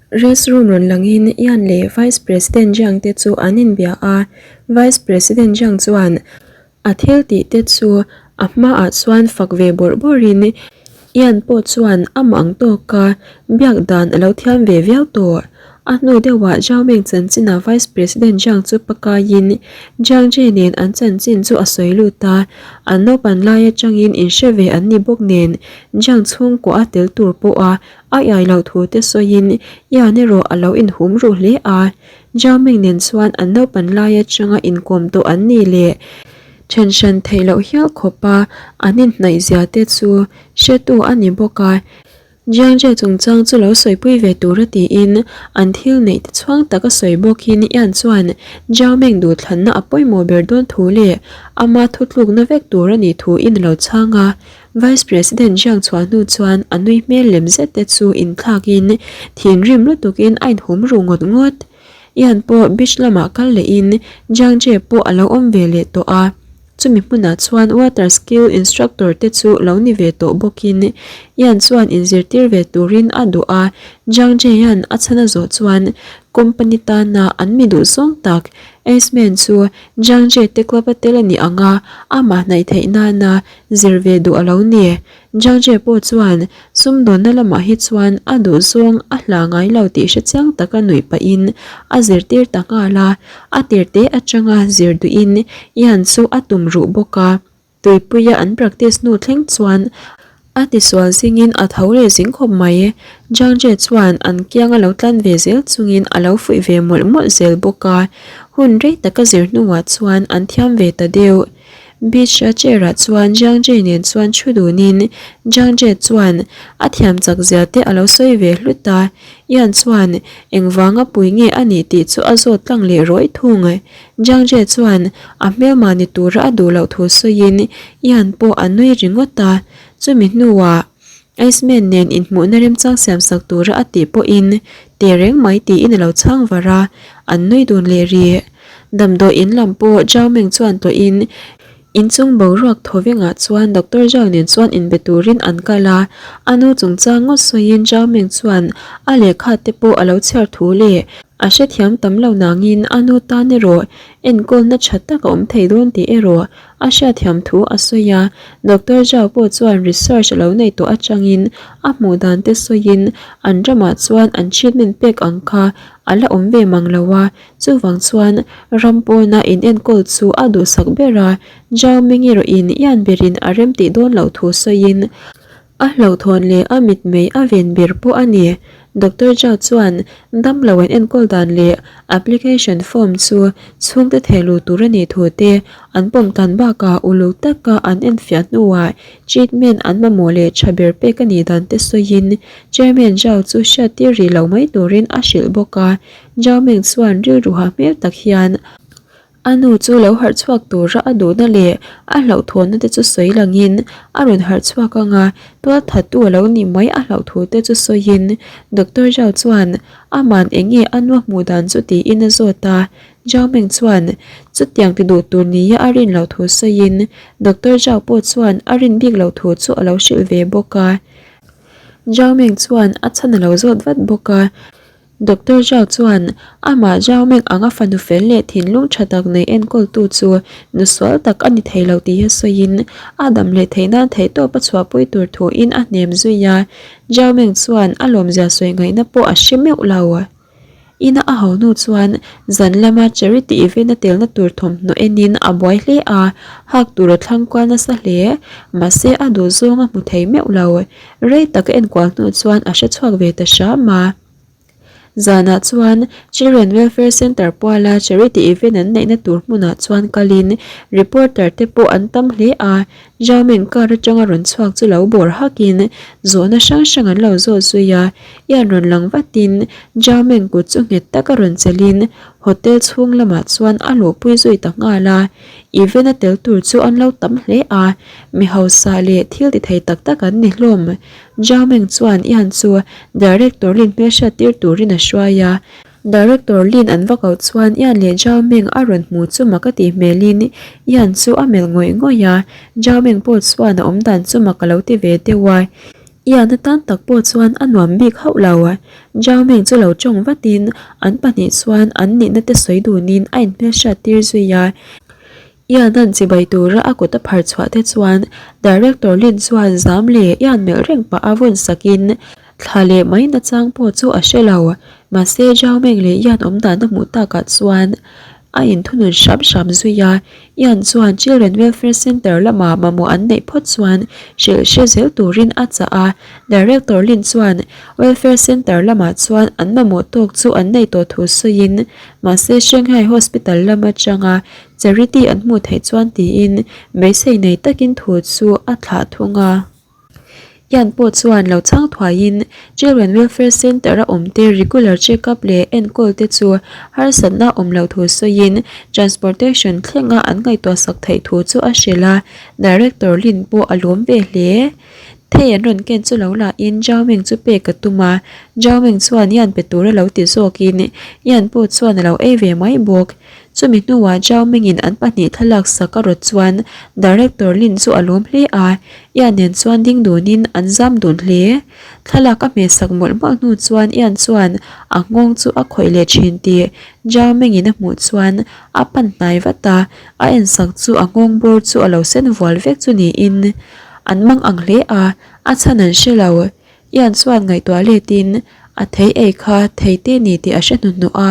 Rest room rawn langin Yan leh Vice President Jiang te chu an inbia a, Vice President Jiang chuan a thil tih te chu a hmaah chuan fak ve bawrh bawrhin Yan pawh chuan amah ang tawka biak dan a lo thiam ve viau tawh. A hnu deuhah Zhao Meng chanchinah Vice President Jiang chu pakaiin Jiang Jie nen an chanchin chu a sawi lut a, an naupan lai atangin inhre ve an ni bawk nen Jiang chhungkua a tel tur pawha A iai loh thu te sawiin Ian erawh a lo inhum ruh hle a, Zhao Ming nen chuan an naupan lai atanga inkawm tawh an ni leh then hran theih loh hial khawpa an inhnaih zia te chu hretu a ni bawk a. Jiang Jie chungchang chu lo sawipui ve tura tiin an thil neih te chhuang tak a sawi bawkin Ian chuan Zhao Ming duhthlanna a pawimawh ber dawn thu leh ama thutlukna vek tur a nih thu in a lo chhang a. Vice President Jiang chhuah hnu chuan a nui hmel lem zet te chu inthlakin thinrim lutukin a inhum ru ngawt ngawt. Ian pawh beach lamah kal lehin Jiang Jie pawh a lo awm ve leh tawh a, chumi hmunah chuan water skill instructor te chu lo ni ve tawh bawkin Ian chuan inzirtir ve turin a duh a, Jiang Jie-a'n a chhan a zawh chuan company tana an mi duh zawng tak Aceman chu Jiang Jie te club a tel a nih ang a, amah hnaih theih nana Zir ve duh a lo ni. Jiang Jie pawh chuan sumdawnna lamah hi chuan a duh zawng a hla ngai lo tih hre chiang taka nuih pahin a zirtir ta nghal a, a tirte atanga zir duhin Yan chu a tum ruh bawk a. Tuipuia an practice hnu thleng chuan a tisual zingin a tho leh zing khawp mai. Jiang Jie chuan an kiang a lo tlan ve zel chungin a lo fuih ve mawlh mawlh zel bawk a, hun rei taka zir hnuah chuan an thiam ve ta deuh. Beach a chair ah chuan Jiang Jie nen chuan thu dunin Jiang Jie chuan a thiam chak zia te a lo sawi ve hlut a, Yan chuan engvanga pui nge a nih tih chu a zawt tlang leh rawih thung. Jiang Jie chuan a hmelma ni tura a duh loh thu sawiin Yan pawh a nui ringawt a, chumi hnuah Iceman nen inhmuhna remchang siam sak tura a tih pawhin te reng mai tiin a lo chhang var a, an nui dun leh rih. Damdawi in lam pawh Zhao Meng chuan tawhin inchung boruak thaw vengah chuan Doctor Zhao nen chuan inbe turin an kal a, a nu chungchang ngawt sawiin Zhao Meng chuan a lehkha te pawh a lo chhiar thu leh a hrethiam tam lo nangin a nu tan erawh enkawlna tha tak a awm thei dawn tih erawh A hriatthiam thu a sawi a, Doctor Zhao pawh chuan research a lo nei tawh atangin a hmuh dan te sawiin an ramah chuan an treatment pek ang kha a la awm ve mang lo a, chuvang chuan ram pawna inenkawl chu a duhsak ber a, Zhao Ming erawhin ian berin a remtih dawn loh thu sawiin A hlauhthawn leh a mitmei a ven ber pawh a ni. Doctor Zhao chuan damlo an enkawl dan leh application form chu chhungte theh luh tur a nih thu te an pawm tan bakah uluk taka an enfiah hnuah treatment an mamawh leh tha ber pek a nih dan te sawiin Chairman Zhao chu hriattir rih lo mai turin a hrilh bawk a. Zhao Meng chuan rilru hah hmel tak hian A nu chu lo harh chhuak tura a duhna leh a hlauhthawnna te chu sawi langin a rawn harh chhuak ang a, tual thattu a lo nih mai a hlauhthu te chu sawiin Doctor Zhao chuan aman eng nge a nu a hmuh dan chu tiin a zawt a, Zhao Meng chuan chutiang ti duh tur nia a rin loh thu sawiin Doctor Zhao pawh chuan a rin bik loh thu chu a lo hrilh ve bawk a. Zhao Meng chuan a chhan a lo zawt vat bawk a. Doctor Zhao chuan amah Zhao Meng anga fanu fel leh thinlung tha tak nei enkawltu chu nu sual tak a ni thei lo tih hi sawiin a dam leh theih nan theihtawp a chhuahpui tur thuin a hnem zui a. Zhao Meng chuan a lawmzia sawi ngaihna pawh a hre meuh lo. Ina a ho hnu chuan zan lama charity event a telna tur thawmhnaw enin a buai hle a, hak tur a thlang kual nasa hle. Mahse a duh zawng a hmu thei meuh lo. Rei tak a enkual hnu chuan a hrechhuak ve ta hram a. Zanah chuan Children Welfare Centre puala charity event an neihna tur hmunah chuan kalin reporter te pawh an tam hle a, Zhao Meng car atanga rawn chhuak chu lo bawr hakin zawhna hrang hrang an lo zawt zui a, Ian rawn lang vatin Zhao Meng kut chu nghet taka rawn chelhin hotel chhung lamah chuan a luhpui zui ta nghal a. Event a tel tur chu an lo tam hle a, mi hausa leh thil ti thei tak tak an ni hlawm. Zhao Meng chuan Ian chu Director Lin hmelhriat tir turin a hruai a. Director Lin an va koh chuan Ian leh Zhao Meng a rawn hmu chu mak a tih hmelin Ian chu a melh ngawih ngawih a. Zhao Meng pawh chuan a awm dan chu mak a lo ti ve deuh a. Ian atan tak pawh chuan a nuam bik hauh lo. Zhao Meng chu lo tawng vatin an pahnih chuan an nihna te sawi dunin a inhmelhriat tir zui a. Ian an chibai tura a kut a phar chhuah te chuan Director Lin chuan zam leh Ian melh reng pah a vawn sakin thla leh mai nachang pawh chu a hre lo. Mahse Zhao Meng leh Ian awm dan a hmuh takah chuan a inthunun hram hram zui a. Ian chuan Children Welfare Centre lama mamawh an neih phawt chuan hrilh hre zel turin a chah a. Director Lin chuan Welfare Centre lamah chuan an mamawh tawk chu an nei tawh thu sawiin mahse Shanghai Hospital lam atanga Charity an hmuh theih chuan tiin beisei nei takin thu chu a thlah thung a. Ian pawh chuan lo chhang thuaiin Children Welfare Centre a awmte regular check up leh enkawl te chu harsatna awm loh thu sawiin transportation thlenga an ngaihtuah sak theih thu chu a hrilh a, Director Lin pawh a lawm ve hle. Thei an rawn ken chu lo lahin Zhao Ming chu pek a tum a, Zhao Ming chuan Ian pe tur a lo ti zawkin Ian pawh chuan a lo ei ve mai bawk. Chumi hnuah Zhao Mingin an pahnih thlalak sak a rawt chuan Director Lin chu a lawm hle a, Ian nen chuan ding dunin an zam dun hle. Thlalak a hmeh sak mawlh mawlh hnu chuan Ian chuan a nghawng chu a khawih leh thin tih Zhao Mingin a hmuh chuan a pan hnai vat a, a en sak chu a nghawng bawr chu a lo sen vual vek chu niin an mang ang hle a, a chhan an hre lo. Ian chuan ngaihtuah letin a thei ei kha thei te ni tih a hre hnuhnawh a,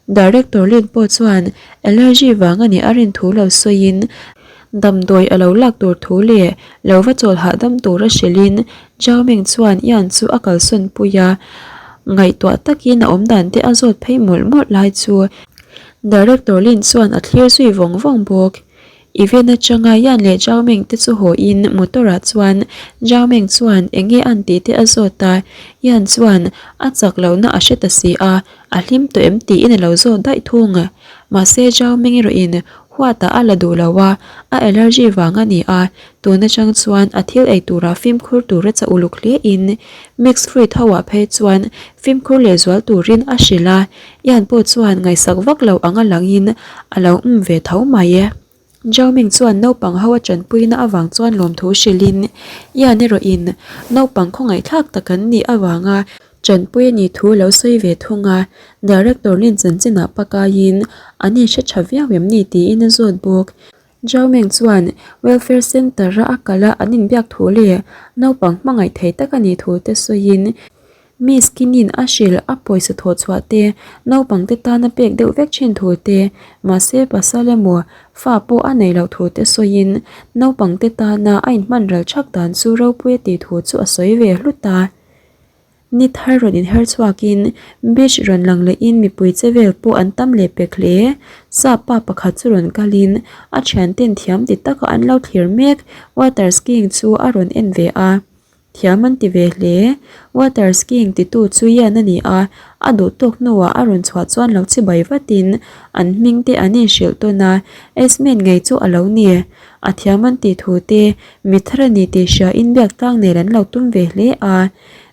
Director Lin pawh chuan allergy vang a nih a rin thu lo sawiin damdawi a lo lak tur thu leh lo va chawl hahdam tura hrilhin Zhao Ming chuan Ian chu a kalsawn pui a, ngaihtuah takin a awmdan te a zawt phei mawlh mawlh lai chu Director Lin chuan a thlir zui vawng vawng bawk. Event atanga Yan leh Zhao Ming te chu haw in motor ah chuan Zhao Ming chuan eng nge an tih te a zawt a, Yan chuan a chak lohna a hre ta si a, a hlim tawh em tiin a lo zawt daih thung. Mahse Zhao Ming erawh in huat ah a la duh lo a, a allergy vang a ni a, tun atang chuan a thil ei turah fimkhur tur a chah uluk hle in mix fruit ho ah phei chuan fimkhur leh zual turin a hrilh a, Ian pawh chuan ngaihsak vak lo anga langin a lo um ve tho mai e. Zhao Ming chuan naupang ho a tanpuina avang chuan lawmthu hrilhin Ian erawhin naupang khawngaihthlak tak an nih avanga tanpui a nih thu a lo sawi ve thung a, Director Lin chanchinah pakaiin an inhre tha viau em ni tiin a zawt bawk. Zhao Ming chuan Welfare Centre-a a kal a an inbiak thu leh naupang hmangaih thei tak a nih thu te sawiin Miss Kinin a hrilh a pawisa thawh chhuah te, naupang te tana pek deuh vek thin thu te, mahse pasal emaw fa pawh a neih loh thu te sawiin naupang te tana a inhman ral thak dan chu ropui a tih thu chu a sawi ve hlut a. Ni thar rawn inher chhuakin beach rawn lang lehin mipui che vel pawh an tam leh pek hle. Sap pa pakhat chu rawn kalin a thianten thiam ti taka an lo thlir mek water skiing chu a rawn en ve a. Thiam an ti ve hle. Water skiing titu chu Ian a ni a, a duh tawk hnuah a rawn chhuah chuan lo chibai vatin an hming te an inhrilh tawn a, Esmen ngei chu a lo ni. A thiam an tih thu te, mi thar a ni tih hria in biak tlang nen an lo tum ve hle a.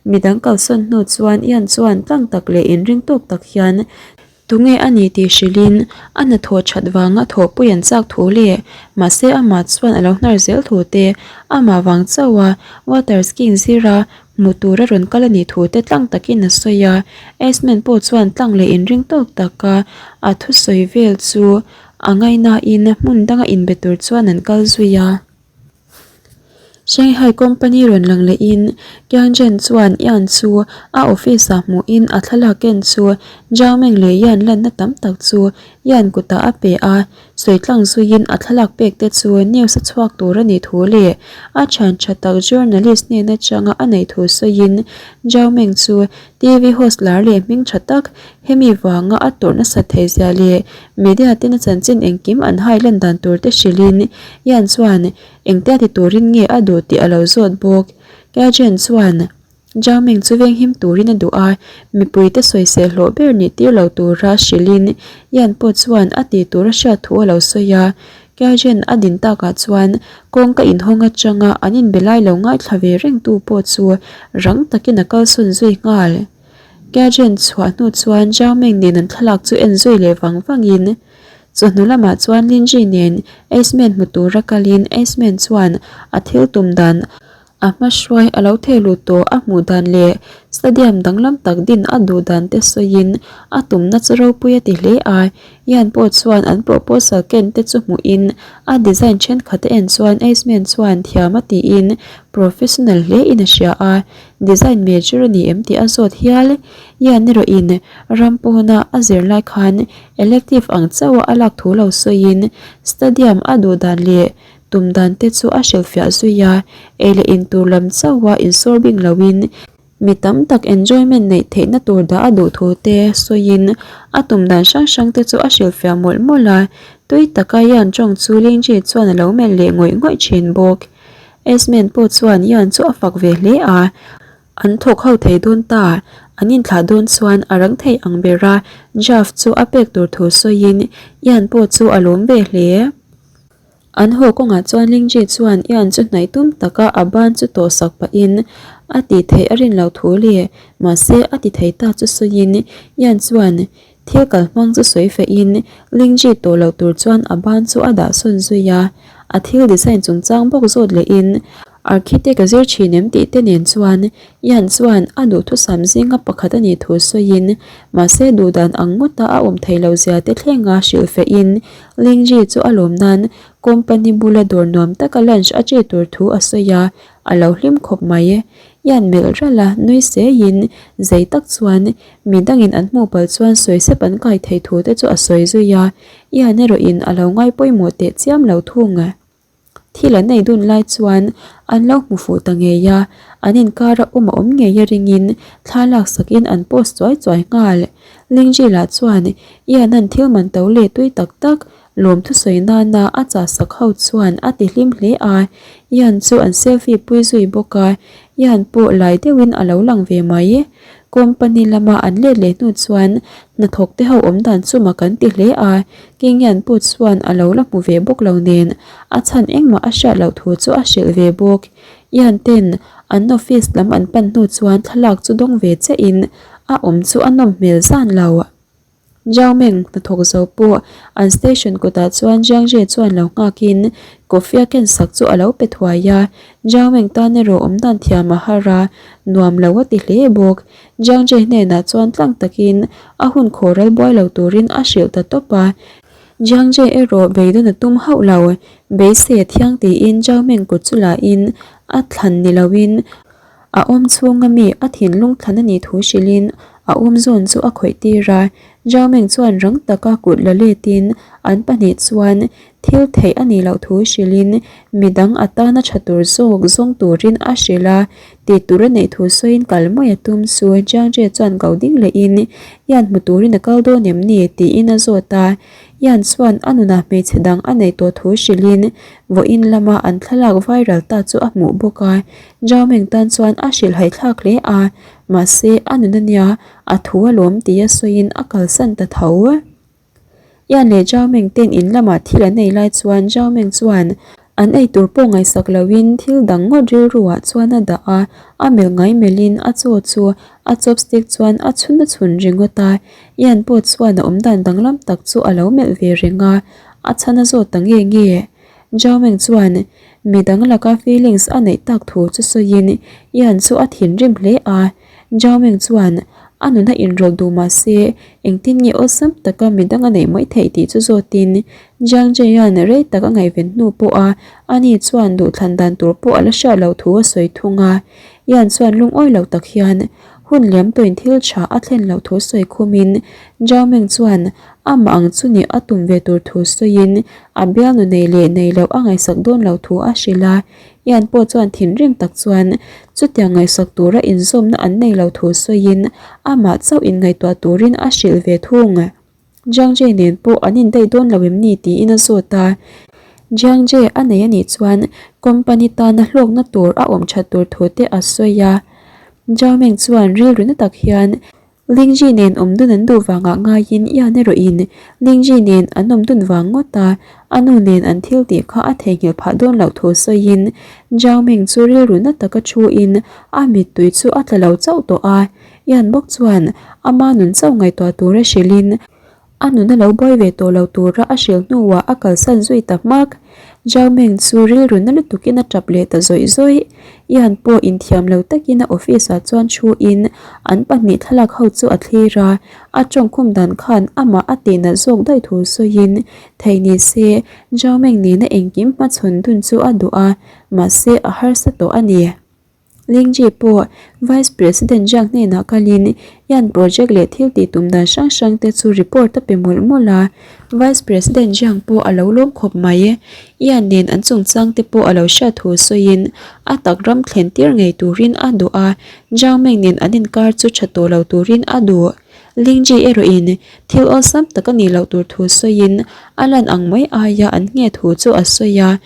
Midang kalsawn hnu chuan Ian chuan tlang tak leh inring tawk tak hian Tunge a ni tih hrilhin a hnathawh that vanga thawhpui an chak thu leh mahse amah chuan a lo hnar zel thu te, amah vang chauha water skiing zira hmu tura rawn kal a nih thu te tlang takin a sawi a. Esmen pawh chuan tlang leh inring tawk taka a thusawi vel chu a ngaihnain hmun danga inbe tur chuan an kal zui a. Shanghai company rawn lang lehin Qianzhen chuan Yan chu a office ah hmuhin a thlalak ken chu Zhao Meng leh Yan lanna tam tak chu Yan kutah a pe a, sawi tlang zuiin a thlalak pek te chu news a chhuak tur a nih thu leh a thian tha tak journalist hnen atanga a neih thu sawiin Zhao Meng chu TV host lar leh hming tha tak hemi vanga a tawrh nasat theih zia leh media ten a chanchin engkim an hai lan dan tur te hrilhin Ian chuan engtia ti turin nge a duh tih a lo zawt bawk. Kajen chuan Zhao Ming chu venghim turin a duh a, mipuite sawisel hlawh ber nih tir lo tura hrilhin Ian pawh chuan a tih tur a hriat thu a lo sawi a. Kajen a din takah chuan kawngka inhawng atanga an inbe lai lo ngaithla ve rengtu pawh chu rang takin a kalsawn zui nghal. Kajen chhuah hnu chuan Zhao Ming nen an thlalak chu en zui leh vang vangin Chawhnu lamah chuan Lindsay nen Aceman hmu tura kalin Aceman chuan a thil tum dan A hma hruai a lo thei lut tawh a hmuh dan leh stadium danglam tak din a duh dan te sawiin a tumna chu ropui a ti hle a. Ian pawh chuan an proposal ken te chu hmuhin a design thenkhat a en chuan Eisman chuan thiam a tiin professional hle in a hria a, design major a ni em tih a zawt hial. Ian erawhin ram pawna a zir lai khan elective ang chauha a lak thu lo sawiin stadium a duh dan leh Tum dan te chu a hrilhfiah zui a, ei leh in tur lam chauha insawr bing loin mi tam tak enjoyment neih theihna tur dah a duh thu te sawiin a tum dan hrang hrang te chu a hrilhfiah mawlh mawlh a, tui taka Yan tawng chu Lingji chuan a lo melh leh ngawih ngawih thin bawk. Esmen pawh chuan Yan chu a fak ve hle a, an thawk ho thei dawn ta, an inthlah dawn chuan a rang thei ang bera Jaff chu a pek tur thu sawiin Yan pawh chu a lawm ve hle. An haw kawngah chuan Lingji chuan Ian chu hnaih tum taka a ban chu tawh sak pahin a tih theih a rin loh thu le, mahse a ti thei ta chu sawiin Ian chuan thil kal hmang chu sawi fehin Lingji tawh loh tur chuan a ban chu a dah sawn zui a, a thil design chungchang bawk zawt lehin Architect a zir thin em tih te nen chuan Ian chuan a duhthusam zinga pakhat a nih thu sawiin mahse duhdan ang ngawta a awm theih loh zia te thlenga hrilh fehin Lingji chu a lawm nan company bula dawr nuam taka lunch a chi tur thu a sawi a, a lo hlim khawp mai. Ian melh ralh a, nui seiin zei tak chuan mi dangin an hmuh palh chuan sawi sep an kai theih thu te chu a sawi zui a, Ian erawhin a lo ngai pawimawh teh chiam lo thung. Thil an ei dun lai chuan an lo hmu fuh ta ngei a, an inkara awm a awm ngei a ringin thla laksakin an post chuai chuai nghal. Lingji lah chuan Ian-a'n thil man to leh tui tak tak lawm thusawi nana a chahsak ho chuan a ti hlim hle a, Ian chu an selfie pui zui bawk a, Ian pawh lai deuhin a lo lang ve mai. Company lama an let leh hnu chuan hnathawk te ho awm dan chu mak an ti hle a, Kingian pawh chuan a lo la hmu ve bawk lo nen a chhan engmah a hriat loh thu chu a hrilh ve bawk. Ian ten an office lam an pan hnu chuan thlalak chu dawng ve chiahin a awm chu a nawm hmel zan lo. Zhao Meng hnathawk zo pawh an station kawtah chuan Jiang Jie chuan lo nghakin coffee a ken sak chu a lo pe thuai a, Zhao Meng tan erawh awm dan thiam a har a, nuam lo a ti hle bawk. Jiang Jie hnenah chuan tlang takin a hun khaw ral buai lo turin a hrilh ta tawp a, Jiang Jie erawh beidawn a tum hauh lo, beisei a thiang tiin Zhao Meng kut chu lahin a thlan ni loin A awm chhunga mi a thinlung thlan a nih thu hrilhin a awm zawn chu a khawih tir a, Zhao Meng chuan rang taka kut la letin an pahnih chuan thil theih a nih loh thu hrilhin midang a tana tha tur zawk zawng turin a hrilh a, tih tur a neih thu sawiin kal mai a tum chu Jiang Jie chuan ko ding lehin Ian hmu turin a kal dawn em ni? tiin a zawt a, Ian chuan a nunah hmeichhe dang a neih tawh thu hrilhin vawiin lama an thlalak viral ta chu a hmuh bawk a, Zhao Meng tan chuan a hrilhhaih thlak hle a, mahse a nun ania a thu alawm tia sawiin a kalsan ta tho. Ian leh Zhao Meng ten in lamah thil an ei lai chuan Zhao Meng chuan an ei tur pawh ngaihsak loin thil dang ngawt rilru ah chuan a dah a, a melh ngai melhin a chaw chu a chopstick chuan a chhun a chhun ringawt a, Ian pawh chuan a awmdan danglam tak chu a lo melh ve reng a, a chhan a zawt ta nge nge. Zhao Meng chuan mi dang laka feelings a neih tak thu chu sawiin Ian chu a thinrim hle a. Zhao Meng chuan a nuna inrawlh duh mah se engtin nge awlsam taka mi dang a neih mai theih tih chu zawtin Jiang Jie'an rei tak a ngaihven hnu pawha ani chuan duhthlan dan tur pawh a la hriat loh thu a sawi thung a. Ian chuan lungawi lo tak hian hun liam tawhin thil tha a thlen loh thu sawi khumin Zhao Meng chuan amah ang chu nih a tum ve tur thu sawiin A bialnu nei leh nei loh a ngaihsak dawn lo thu a hrilh a, Ian pawh chuan thinrim tak chuan chutiang ngaihsak tura inzawmna an nei lo thu sawiin amah chauh inngaihtuah turin a hrilh ve thung. Jiang Jie nen pawh an indaih dawn lo em ni tiin a zawt a, Jiang Jie a nei anih chuan company tana hlawkna tur a awm that tur thu te a sawi a, Zhao Meng chuan rilru na tak hian Lingji nen awm dun an duh vangah ngaiin Ian erawhin Lingji nen an awm dun vang ngawt a, a nu nen an thil tih kha a theihnghilh phah dawn loh thu sawiin Zhao Meng chu rilru na taka thuin a mittui chu a tla lo chauh tawh a, Ian bawk chuan ama nun chauh ngaihtuah tura hrilhin a nun a lo buai ve tawh lo tura a hrilh hnuah a kalsan zui ta hmak. Zhao Meng chu rilru na lutukin a tap leh ta zawih zawih. Ian pawh inthiam lo takin a office ah chuan thu in an pahnih thlalak ho chu a thlir a, a tawngkhum dan khan amah a tihnat zawk daih thu sawiin thei ni se Zhao Meng nena engkim hmachhawn dun chu a duh a, mahse a harsa tawh a ni. Lingji pawh Vice President Jiang hnenah kalin Yan project leh thil tih tum dan hrang hrang te chu report a pe mawlh mawlh a. Vice President Jiang pawh a lo lawm khawp mai. Yan nen an chungchang te pawh a lo hriat thu sawiin a tak ram thlen tir ngei turin a duh a, Zhao Meng nen an inkar chu tha tawh lo turin a duh. Lingji erawhin thil awlsam tak a nih loh tur thu sawiin a lan ang mai aia an nghe thu chu a sawi a.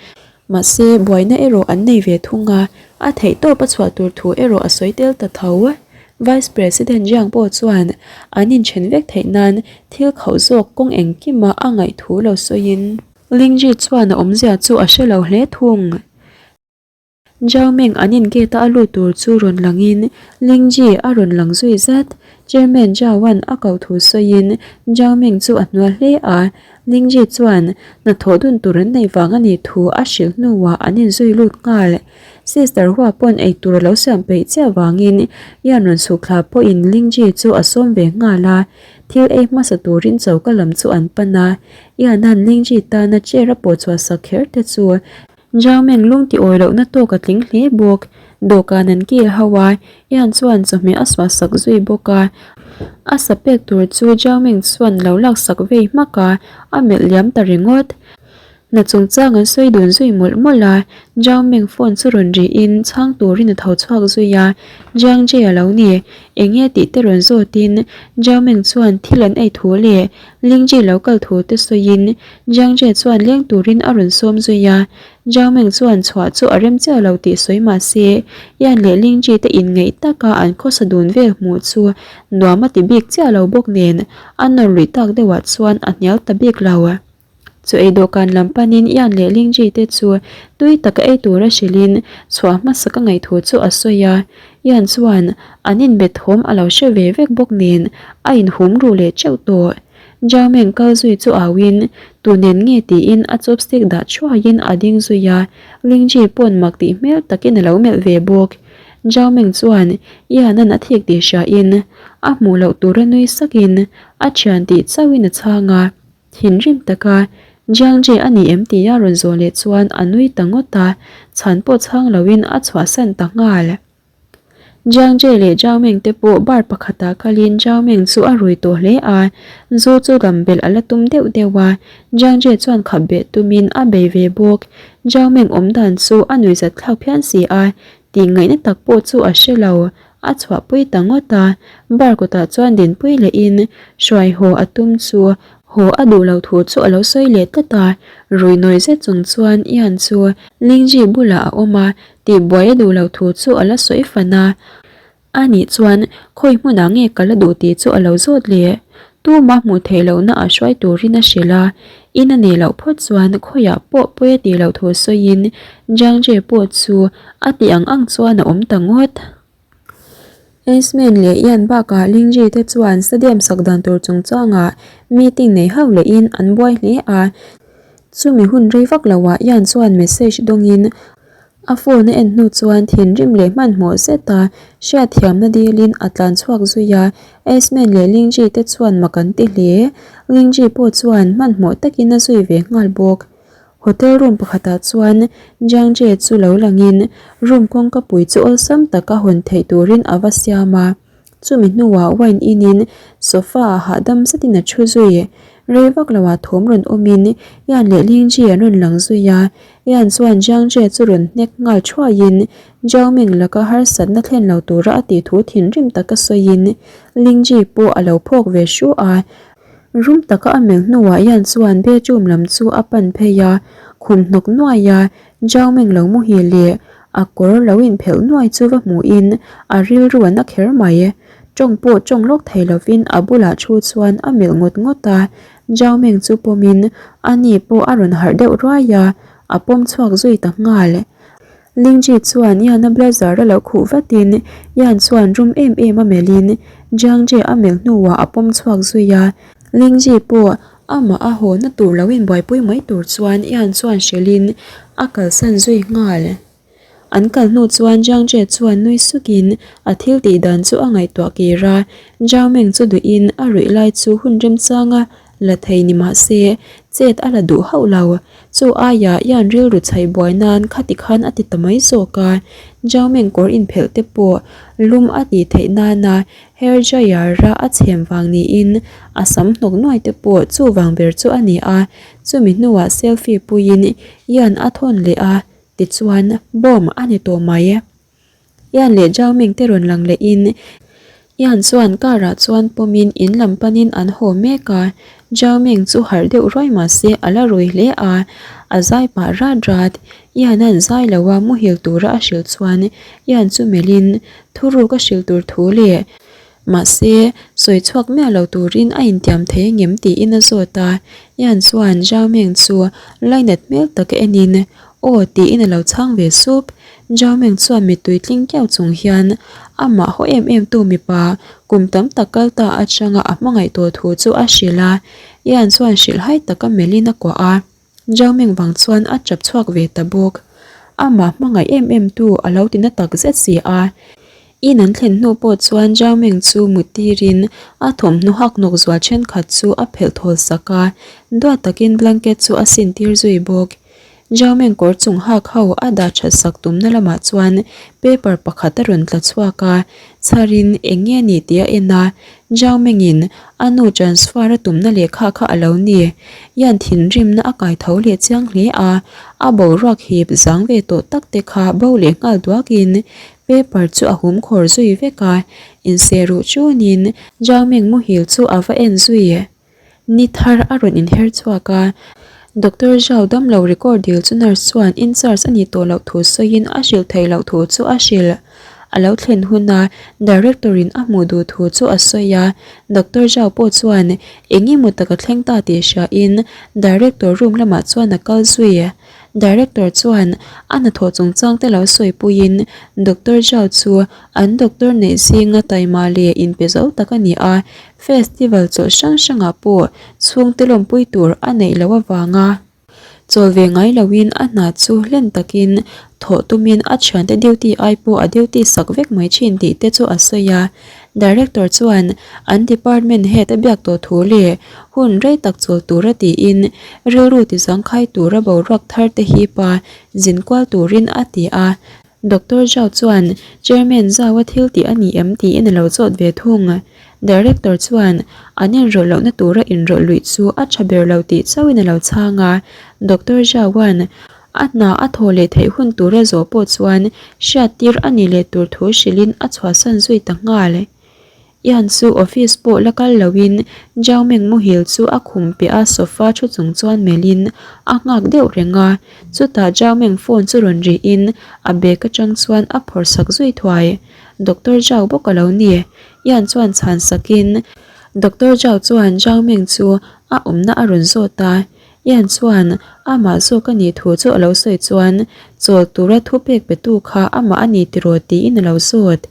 Mahse, buaina erawh an nei ve thung a, a theihtawp a chhuah tur thu erawh a sawi tel ta tho. Vice President Jiang pawh chuan an inthen vek theih nan thil khauh zawk kawng engkima a ngaih thu lo sawiin. Lingji chuan a awmzia chu a hre lo hle thung. Zhao Meng an in gate a a lut tur chu rawn langin Lingji a rawn lang zui zat. Chairman Zhao-a'n a koh thu sawiin Zhao Meng chu a hnual hle a, Lingji chuan hnathawh dun tur an neih vang a nih thu a hrilh hnuah an inzui lut nghal. Sister Hua pawn ei tur a lo siam peih chiah vangin Yan rawn chhuk thla pawhin Lingji chu a sawm ve nghal a, thil ei hmasa turin choka lam chu an pan a. Yan-a'n Lingji tana chair a pawh chhuah sak kher te chu Zhao Meng lung ti awi lohna tawk a tling hle bawk. Dawhkan an kil ho a, Ian chuan chawhmeh a suah sak zui bawk a. A sa pek tur chu Zhao Meng chuan lo lak sak vei hmak a, a melh liam ta ringawt. Hna chungchang an sawi dun zui mawlh mawlh a, Zhao Meng phone chu rawn rihin chhang turin a tho chhuak zui a. Jiang Jie a lo ni, eng nge tih te rawn zawtin Zhao Meng chuan thil an ei thu leh Ling Jie lo kal thu te sawiin Jiang Jie chuan leng turin a rawn sawm zui a, Zhao Meng chuan chhuah chu a rem chiah lo tih sawi mah se, Yan leh Ling Ji te inngeih taka an khawsa dun vel hmuh chu nuam a ti bik chiah lo bawk nen a nawr luih tak deuhah chuan a hnial ta bik lo. Chu ei dawhkan lam panin Yan leh Ling Ji te chu tui taka ei tura hrilhin chhuah hmasa ka ngaih thu chu a sawi a, Yan chuan an inbe thawm a lo hre ve vek bawk nen a inhum ruh leh teuh tawh. Zhao Meng kal zui chu auin, Tu nen nge tiin a chopstick dah thuaiin a ding zui a, Ling Ji pawn mak tih hmel takin a lo melh ve bawk. Zhao Meng chuan Yan-a'n a thik tih hriain, a hmuh loh tura nui sakin a thian tih chauhin a chhang a. Thinrim taka Jiang Ji a ni em tia rawn zawh leh chuan a nui ta ngawt a, chhan pawh chhang loin a chhuahsan ta nghal. Jiang Jie leh Zhao Meng te pawh bar pakhatah kalin Zhao Meng chu a rui tawh hle a, zu chu dam belh a la tum deuh deuh a, Jiang Jie chuan khap beh tumin a bei ve bawk. Zhao Meng awm dan chu a nuihzat thlak phian si a, tih ngaihna tak pawh chu a hre lo, a chhuahpui ta ngawt a, bar kawtah chuan dinpui lehin hruai haw a tum chu haw a duh loh thu chu a lo sawi leh tlat a, rui nawi zet chung chuan Ian chu Lingji bulah a awm a, Tihbuai a duh loh thu chu a la sawi fan a, a nih chuan khawi hmunah nge ka la duh tih chu a lo zawt leh. Tuma hmuh theih lohna a hruai turin a hrilh a, in a neih loh phawt chuan khawiah pawh pawi a tih loh thu sawiin Jiang Jie pawh chu a tih ang ang chuan a awm ta ngawt. Eisman leh Ian bakah Lingji te chuan stadium sak dan tur chungchangah meeting nei hauh lehin an buai hle a. Chumi hun rei vak loah Ian chuan message dawngin a phone a en hnu chuan thinrim leh hmanhmawh zeta hriatthiamna dilin a tlan chhuak zui a. Eisman leh Lingji te chuan mak an ti hle. Lingji pawh chuan hmanhmawh takin a zui ve nghal bawk. Hotel room pakhatah chuan Jiang Jie chu lo langin room kawngka pui chu awlsam taka hawn theih turin a va siam a. Chumi hnuah wine inin sofa ah hahdam zetin a thu zui. Rei vak loah thawm rawn awmin Yan leh Ling Ji an rawn lang zui a. Yan chuan Jiang Jie chu rawn hnek nghal thuaiin Zhao Ming laka harsatna thlen lo tura a tih thu thinrim taka sawiin Ling Ji pawh a lo phawk ve hru a. Rum taka a melh hnuah Ian chuan bedroom lam chu a pan phei a, khum hnawk nuai a, Zhao Meng lo muhil leh a kawr lo inphelh nuai chu va hmuhin a rilru an a kher mai. Tawng pawh tawng lawk thei lovin a bulah thu chuan a melh ngawt ngawt a, Zhao Meng chu pawmin ani pawh a rawn harh deuh ruai a, a pawm chhuak zui ta nghal. Lingji chuan Ian-a blazer a lo khuh vatin Ian chuan rum em em a melhin Jiang Jie a melh hnuah a pawm chhuak zui a. Lingji pawh Amah a haw na tur lo inbuaipui mai tur chuan Ian chuan hrilhin a kalsan zui nghal. An kal hnu chuan Jiang Jie chuan nui sukin a thil tih dan chu a ngaihtuah kir a, Zhao Meng chu duhin a ruih lai chu hun remchanga la thei ni mah se chet a la duh hauh lo. Chu aiah Ian rilru chhaih buai nan khati khan a ti ta mai zawk a, Zhao Meng kawr inphelh te pawh lum a tih theih nana hair dryer a a chhem vang niin a sam hnawk nuai te pawh chu vang ber chu a ni a, chumi hnuah selfie puiin Ian a thawn leh a. Tichuan, bomb a ni tawh mai. Ian leh Zhao Ming te rawn lang lehin Ian chuan car ah chuan pawmin in lam panin an haw mek a. Zhao Ming chu harh deuh ruai mah se a la rui hle a, a zai pah rat rat. Ian an zai lo a, muhil tura a hrilh chuan Ian chu melhin thuruk a hrilh tur thu leh Mahse, sawi chhuak miah lo turin a intiam thei angem tiin a zawt a, Ian chuan Zhao Meng chu lainat hmel taka enin, Aw tiin a lo chhang ve sup. Zhao Meng chuan mittui tling kiau chung hian amah haw em em tu mipa kum tam tak kal ta atanga a hmangaih tawh thu chu a hrilh a, Ian chuan hrilhhai taka melhin a kuah a. Zhao-Meng vang chuan a chap chhuak ve ta bawk. Amah hmangaih em em tu a lo ti na tak zet si a. In an thlen hnu pawh chuan Zhao-Meng chu mut tirin a thawmhnaw hak nawk zual thenkhat chu a phelh thawl sak a, duat takin blanket chu a sin tir zui bawk. Zhao-Meng kawr chung hak ho a dah that sak tumna lamah chuan paper pakhat a rawn tla chhuak a, chharin eng nge ni tih a en a, Zhao Mengin a nu transfer a tumna lehkha kha a lo ni. Ian thinrimna a kai tho leh chiang hle a, a boruak hip zang ve tawh tak te kha bo leh nghal duakin paper chu a hum khawr zui vek a, inseh ruh chunin Zhao Meng muhil chu a va en zui. Ni thar a rawn inher chhuak a, Doctor Zhao damlo record dil chu nurse chuan in charge a nih tawh loh thu sawiin a hrilh theih loh thu chu a hrilh. A lo thlen huna Director in a hmuh duh thu chu a sawi a, Doctor Zhao pawh chuan eng emaw tak a thleng ta tih hriain Director room lamah chuan a kal zui. Director chuan a hnathawh chungchang te lo sawipuiin Doctor Zhao chu an doctor neih zinga taima leh inpe zo tak a ni a, Festival chawlh hrang hrangah pawh chhungte lawmpui tur a neih loh avanga chawl ve ngai loin a hna chu hlen takin thawh tumin a thiante duty ai pawh a duty sak vek mai thin tih te chu a sawi a. Director chuan an department head a biak tawh thu leh hun rei tak chawl tura tiin rilru tizangkhai tura boruak thar te hipa zin kual turin a ti a. Doctor Zhao chuan Chairman Zhao-a thil tih a ni em tiin a lo chawt ve thung. Director chuan an inrawlh lohna tura inrawlh luih chu a tha ber lo tih chauhin a lo chhang a. Doctor Zhao-a'n a hna a thaw leh theih hun tura zawh pawh chuan hriattir a ni leh tur thu hrilhin a chhuahsan zui ta nghal. Ian chu office pawh la kal loin Zhao Meng muhil chu a khum piah a sofa thu chung chuan melhin a nghak deuh reng a, chutah Zhao Meng phone chu rawn rihin a bag atang chuan a phawrh sak zui thuai. Doctor Zhao bawk a lo ni. Ian chuan chhan sakin Doctor Zhao chuan Zhao Meng chu a awmna a rawn zawt a, Ian chuan amah zawk a nih thu chu a lo sawi chuan chawl tura thupek petu kha amah a ni tiraw tiin a lo zawt.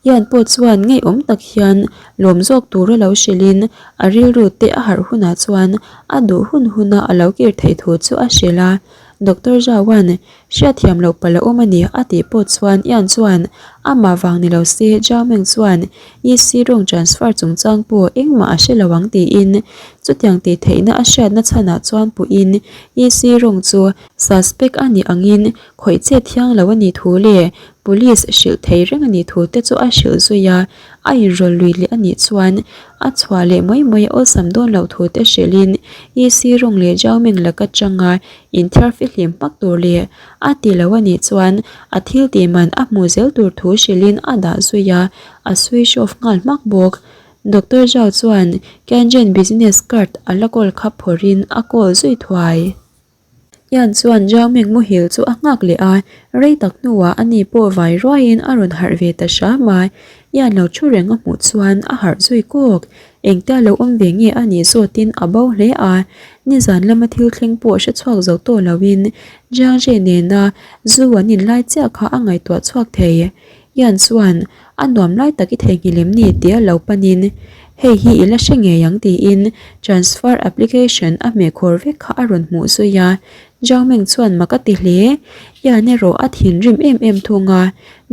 Ian pawh chuan ngeiawm tak hian lawm zawk tura lo hrilhin a rilru te a harh hunah chuan a duh hun huna a lo kir theih thu chu a hrilh a. Doctor Zhao-a'n hriatthiam loh palh a awm a ni a tih pawh chuan Ian chuan amah vang ni lo se Zhao Meng chuan EC rawng transfer chungchang pawh engmah a hre lo ang tiin chutiang tih theihna a hriatna chhanah chuan puhin EC rawng chu suspect a nih angin khawih che thiang lo a nih thu leh Police hrilh thei reng a nih thu te chu a hrilh zui a, a inrawlh lui leh a nih chuan a chhuah leh mai mai a awlsam dawn loh thu te hrilhin EC rawng leh Zhao Meng laka tanga inthiar fihlim hmak tur leh a ti lo a nih chuan a thil tih man a hmuh zel tur thu hrilhin a dah zui a, a switch off nghal hmak bawk. Doctor Zhao chuan Kenjen business card a la kawl kha phawrhin a call zui thuai. Ian chuan Zhao Meng muhil chu a nghak leh a, rei tak hnuah ani pawh vai ruaiin a rawn harh ve ta hram a. Ian lo thu reng a hmuh chuan a harh zui kawk. Engtia lo awm ve nge a nih zawtin a bo hle a, nizan lama thil thleng pawh hre chhuak zo tawh loin Jiang Zhe nena zu an inlai chiah kha a ngaihtuah chhuak thei. Ian chuan a nuam lai tak i theihnghilh em ni tia lo panin. Hei hi i la hre ngei ang tiin transfer application a hmeh khawr vek kha a rawn hmuh zui a. Zhao Meng chuan mak a ti hle. Yan erawh a thinrim em em thung a.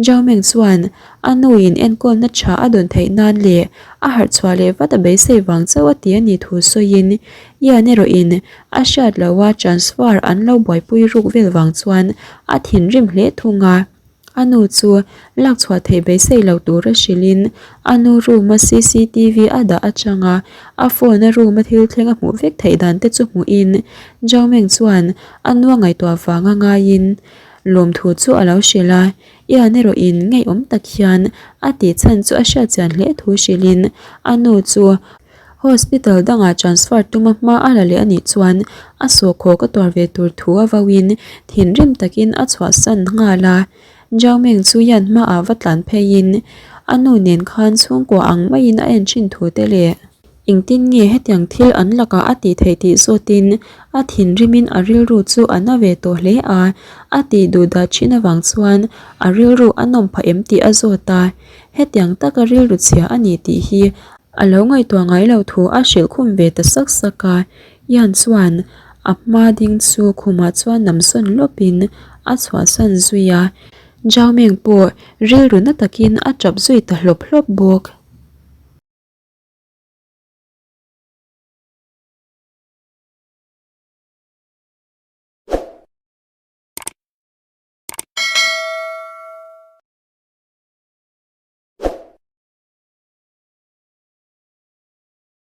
Zhao Meng chuan a nuin enkawlna tha a dawn theih nan leh a harh chhuah leh vat a beisei vang chauh a ti a nih thu sawiin Yan erawhin a hriat loha transfer an lo buaipui ruk vel vang chuan a thinrim hle thung a. A nu chu lak chhuah theih beisei lo tura hrilhin a nu room a cctv a dah atanga a phone a room a thil thleng a hmuh vek theih dan te chu hmuhin Zhao Meng chuan a nu a ngaihtuah vanga ngaiin lawmthu chu a lo hrilh a. Ian erawhin ngeiawm tak hian a tih chhan chu a hriatchian hle thu hrilhin a nu chu Hospital dangah transfer tuma hma a la leh a nih chuan a sawhkhawk a tuar ve tur thu a vauin thinrim takin a chhuahsan nghal a. Zhao Meng chu hian hmaah va tlan pheiin a nu nen khan chhungkua ang maiin a en thin thu te leh engtin nge hetiang thil an lakah a tih theih tih zawtin a thinrimin a rilru chu a na ve tawh hle a, a tih duh dah thin avang chuan a rilru a nawm phah em tih a zawt a. Hetiang taka rilru chhia a ni tih hi A lo ngaihtuah ngai lo thu a hrilh khum ve ta sak sak a, Ian chuan a hma ding chu khumah chuan namsawn lawpin a chhuahsan zui a, Zhao Meng pawh rilru na takin a tap zui ta hlawp hlawp bawk.